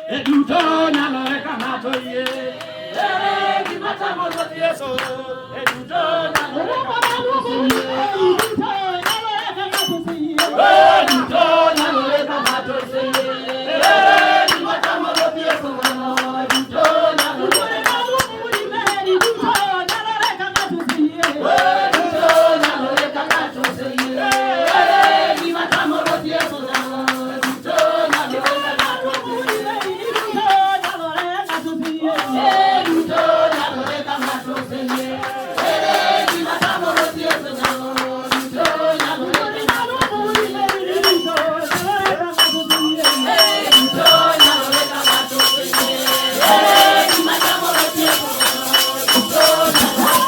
E duto nyalore ka ng'ato yie. Ere gima tamo Ruoth Yesu? E duto nyalore ka ng'ato oseyie. E duto nyalore ka ng'ato oseyie. Ere gima tamo Ruoth Yesu? E duto nyalore. E duto nyalore ka ng'ato oseyie. Ere gima tamo Ruoth Yesu? E duto nyalore ka ng'ato oseyie. E duto nyalore ka ng'ato oseyie. Ere gima tamo Ruoth Yesu? E duto nyalore. E duto nyalore ka ng'ato oseyie. Ere gima tamo Ruoth Yesu? E duto nyalore.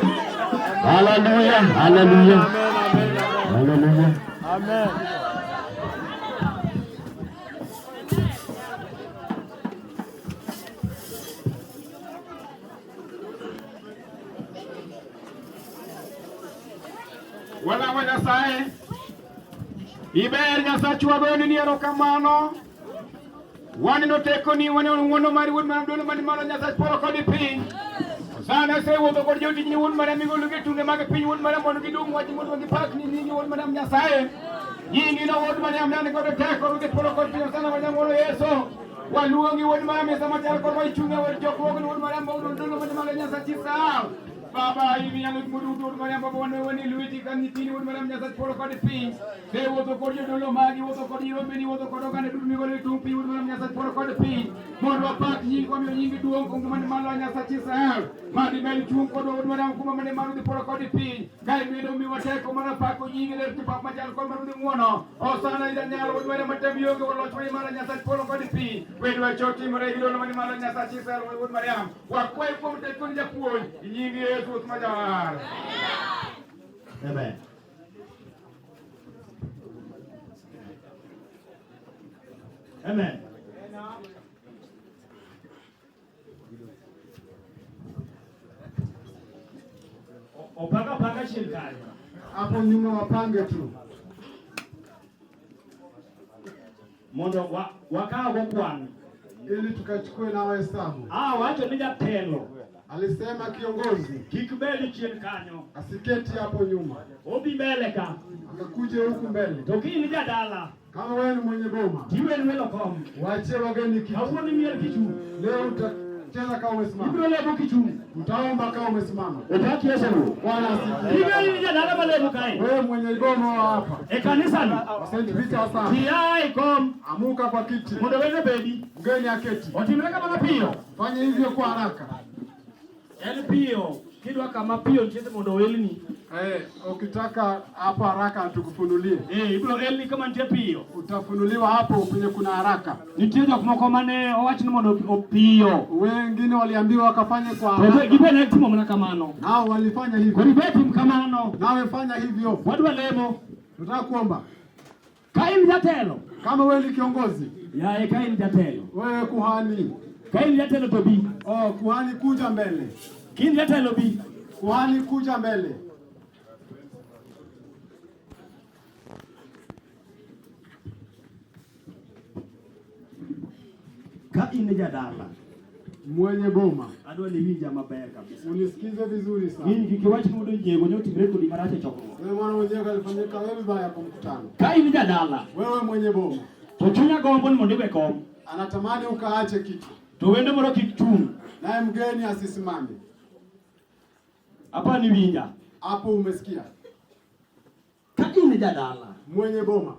Hallelujah. Hallelujah. Hallelujah. Amen. Walamo Nyasaye. Iber Nyasachwa goyoni ni erokamano. Waneno tekoni, waneno ng'wono mari wuod mana dolo mani malo Nyasach polo kod piny. Hosana osewuotho kod jotichni wuod mana migolo gi tunge mag piny wuod mana mondo gidum wach wuod mana gipak ni nyingi wuod mana Nyasaye. Nyingi no wuod mana mnani kod teko ruodh polo kod piny Hosana wa nyang'wono Yesu. Waluongi wuod mana mesa machal kod waichunge wuod chokruogni wuod mana mbogo dolo mani malo Nyasach Israel. Baba iminyalo gik duto wuod Mariam Baba wan wan lweti ka nyithindi wuod Mariam Nyasach polo kod piny. Se wuotho kod jodolo magi, wuotho kod nyirombeni, wuotho kod oganda duto migolo e tung' piny wuod Mariam Nyasach polo kod piny. Mondo wapak nyingi wamiyo nyingi duong' kuom gima ni malo Nyasach Israel. Mad imed chung' kodwa wuod Mariam kuma mane malo dhi polo kod piny. Ka imedo miwa teko mar pako nyingi ler kipak machal kod mar dhi ng'uono. Hosana janyalo wuod Mariam matem yonge loch mani malo Nyasach polo kod piny. Wedwa chotimore gi dolo mani malo Nyasach Israel wuod Mariam. Wakwayi kuom tekoni japuonj. Nying Yesu Ruoth ma jawar. Amen. Amen. Opanga panga chien kanyo. Hapo nyuma wapange tu Mondo wa, wakaw go kwan. ili tukachukue na wahesabu. Ah, wacho ni jatelo Alisema kiongozi kik bed chien kanyo. asiketi hapo nyuma, Obi mbele ka. akakuje huku mbele. To ka in jadala, Kama wewe ni mwenye boma, tiwen welo kom. waachie wageni kiti. Kawuono imiel kichung'. Leo utacheza kama umesimama, Ibiro lemo kichung'. utaomba kama umesimama. Opak Yesu. Bwana asifiwe. Ibiro in jadala malemo kae. Wewe mwenye boma wa hapa E kanisani. wa St. Peter sana, Tiae kom. amuka kwa kiti, Mondo wendo obedi. mgeni aketi. Otimre kamano piyo. Fanya hivyo kwa haraka. En piyo, kidwa kama piyo nitie mondo oelni. Eh, ukitaka hapo haraka tukufunulie. Eh, ibiro elni kama nitie piyo. Utafunuliwa hapo kwenye kuna haraka. Nitie jok moko mane owach ni mondo opiyo. Wengine waliambiwa wakafanye kwa To haraka. gibe ne timo mana kamano. Nao walifanya hivyo. Koro ibe tim kamano. Nawe fanya hivyo. Wadwa lemo. Tunataka kuomba. Ka in jatelo. Kama wewe ni kiongozi, Yaye ka in jatelo. wewe kuhani. Ka in jatelo to bi. Oh, kuhani kuja mbele. Ka in jatelo bi. Kuhani kuja mbele. Ka in jadala. Mwenye boma, Adwa ni iwinja maber kabisa. unisikize vizuri sana. Gini kik iwach ni mondo nyiego nyotimre kodi marach e chokruok. Wewe mwana mwenyewe alifanyika wewe vibaya kwa mkutano. Ka in jadala, Wewe mwenye boma, to chunya gombo ni mondo iwe kom. anatamani ukaache kiti, To wendo moro kik chung'. naye mgeni asisimame. Apa ni winja. Hapo umesikia? Ka in jadala, Mwenye boma,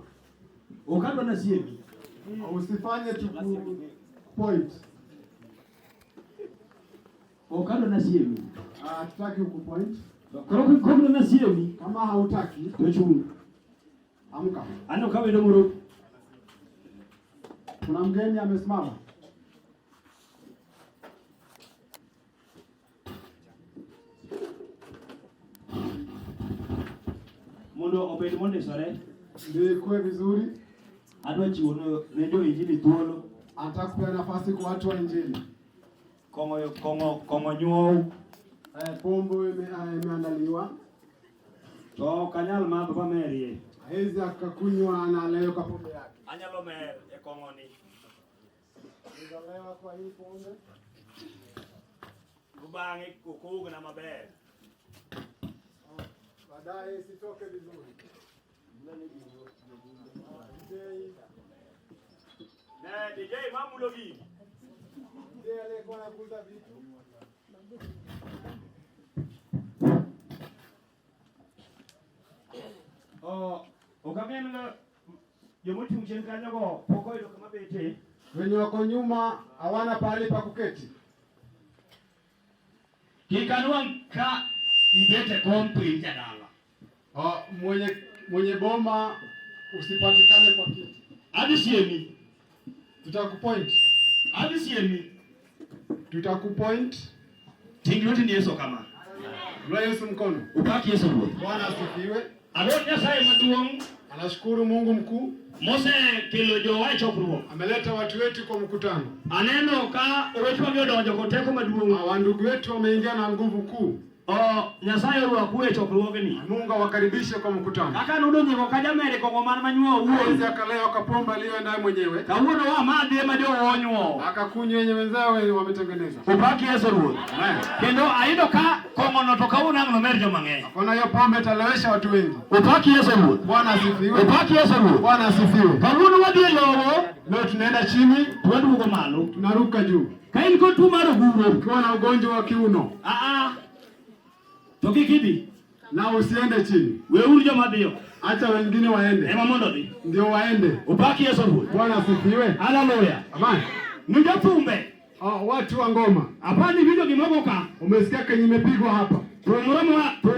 ok adwa nasiemi. usifanye tuku point. Ok adwa nasiemi. Hatutaki ukupoint. Koro kok nasiemi, Kama hautaki, to chung'. amka. Aneno ka wendo moro Kuna mgeni amesimama. Mondo obed mondisore, Ndio ikuwe vizuri. adwa chiwo ne jo injili thuolo. Anataka kupea nafasi kwa watu wa Injili. Kong'o kong'o kong'o nyuow Eh, pombe imeandaliwa. to ok anyal madho mamerie. Hawezi akakunywa na alewe kwa pombe yake. Anyalo mer e kong'oni. Alewa kwa hii pombe. Bang'e ok owuogna maber. Baadaye isitoke vizuri. DJ, Ne DJ mamulo gini. DJ aliyekuwa anakuza vitu. Oh, ok ang'eyo ni jomochung' chien kanyogo pok oyudo kama bete. Wenye wako nyuma hawana pahali pa kuketi. Kik anwang' ka ibet e kom to in jadala. Oh, mwenye boma usipatikane kwa kiti. Adhi siemi. Tutakupoint. Adhi siemi. Tutakupoint. Ting' lweti ni Yesu kama. Inua Yesu mkono. Upak Yesu Ruoth. Bwana asifiwe. Alor Nyasaye maduong' Anashukuru Mungu mkuu mosekelo jowa e chokruok. ameleta watu wetu kwa mkutano. Aneno ka owetewa gi odonjo kod teko maduong'. Wandugu wetu wameingia na nguvu kuu. O Nyasaye orwaku e chokruogni. Mungu awakaribishe kwa mkutano. Kaka nudonjo ka jamer e kong'o man manyuowo Hawezi owuon. akalewa kwa pombe aliyoenda mwenyewe, Kawuono wamadhi ema jowa onyuowo. akakunywa yenye wenzewe wametengeneza. Opak Yesu Ruoth. Amen. Kendo ayudo ka kong'ono to kawuono ang' nomer joma ng'eny. Kona hiyo pombe italewesha watu wengi. Opak Yesu Ruoth. Bwana asifiwe. Opak Yesu Ruoth. Bwana asifiwe. Kawuono wadhi e lowo Leo tunaenda chini, to waduogo malo. tunaruka juu. Ka in kod tuo mar oguro, Ukiwa na ugonjwa wa kiuno aa, to kik idhi. na usiende chini, Weuru joma dhiyo acha wengine waende, ema mondo odhi. ndio waende. Opak Yesu Ruoth. Bwana asifiwe. Haleluya. Amen. Ni jothumbe. Oh, watu wa ngoma, Apani winjo gimogo ka. umesikia kenye imepigwa hapa? Thum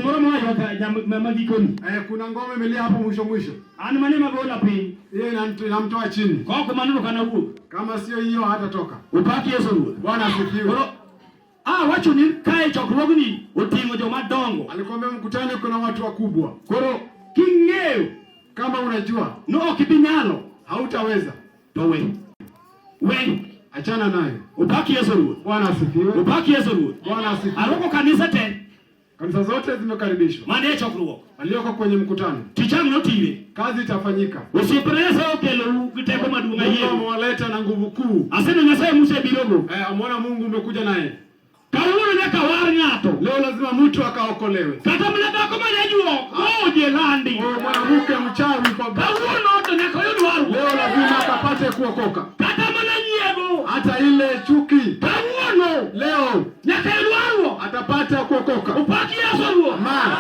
moro moa yoka magikoni. Eh, kuna ngoma imelia hapo mwisho mwisho, An mane magola piny. hiyo inamtoa chini. Kok mano to kana wuok. Kama sio hiyo hatatoka. Opak Yesu Ruoth. Bwana asifiwe. Koro wacho ni kae chokruogni oting'o joma dongo. Alikwambia mkutano kuna watu wakubwa. Koro king'eyo Kama unajua no ok ibi nyalo hautaweza, to we. We achana nayo. Opak Yesu Ruoth. Bwana asifiwe. Opak Yesu Ruoth. Bwana asifiwe. Arwako kanisa te Kanisa zote zimekaribishwa, manie chokruok. walioko kwenye mkutano, Tich ang' notiwe. kazi itafanyika. Osiepena Nyasaye okelou gi teko maduong' Mungu ayiego. amewaleta na nguvu kuu. Aseno Nyasaye musebirogo. Eh, ameona Mungu umekuja naye. Kawuono nyaka war ng'ato. Leo lazima mtu akaokolewe. Kata mana dhako ma jajuok moje landi. Huyo mwanamke mchawi kwa Kawuono to nyaka oyud warruok. leo lazima akapate kuokoka. Kata mana nyiego. Hata ile chuki Kawuono leo nyaka oyud warruok. atapata kuokoka. Opak Yesu Ruoth. Amen.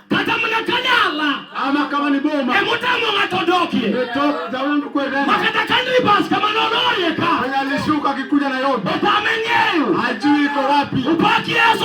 Kata mana kanyala. Ama kama ni boma Emotamo ng'ato dokie. imetoka kwenda Makata kanribas kama nolorie ka. mwenye alishuka akikuja Nairobi Otame ng'eyo. Hajui iko wapi. Opak Yesu